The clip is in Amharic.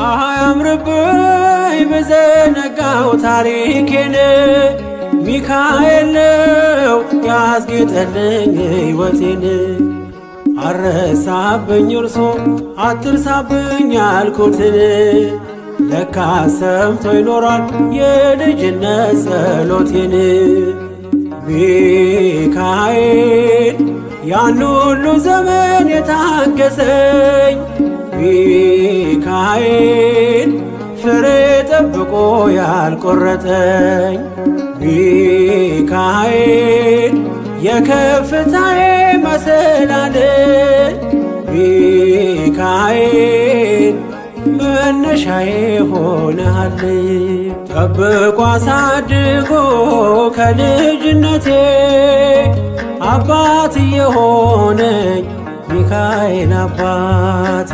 አያምርብኝ ብዘነጋው ታሪኬን፣ ሚካኤል ነው ያስጌጠልኝ ሕይወቴን። አረሳብኝ እርሶ አትርሳብኝ ያልኩትን፣ ለካ ሰምቶ ይኖራል የልጅነት ጸሎቴን። ሚካኤል ያን ሁሉ ዘመን የታገሰኝ፣ ሚካኤል ፍሬ ጠብቆ ያልቆረጠኝ፣ ሚካኤል የከፍታዬ መሰላል፣ ሚካኤል መነሻዬ ሆነሃል። ጠብቆ አሳድጎ ከልጅነቴ አባት የሆነኝ ሚካኤል አባቴ።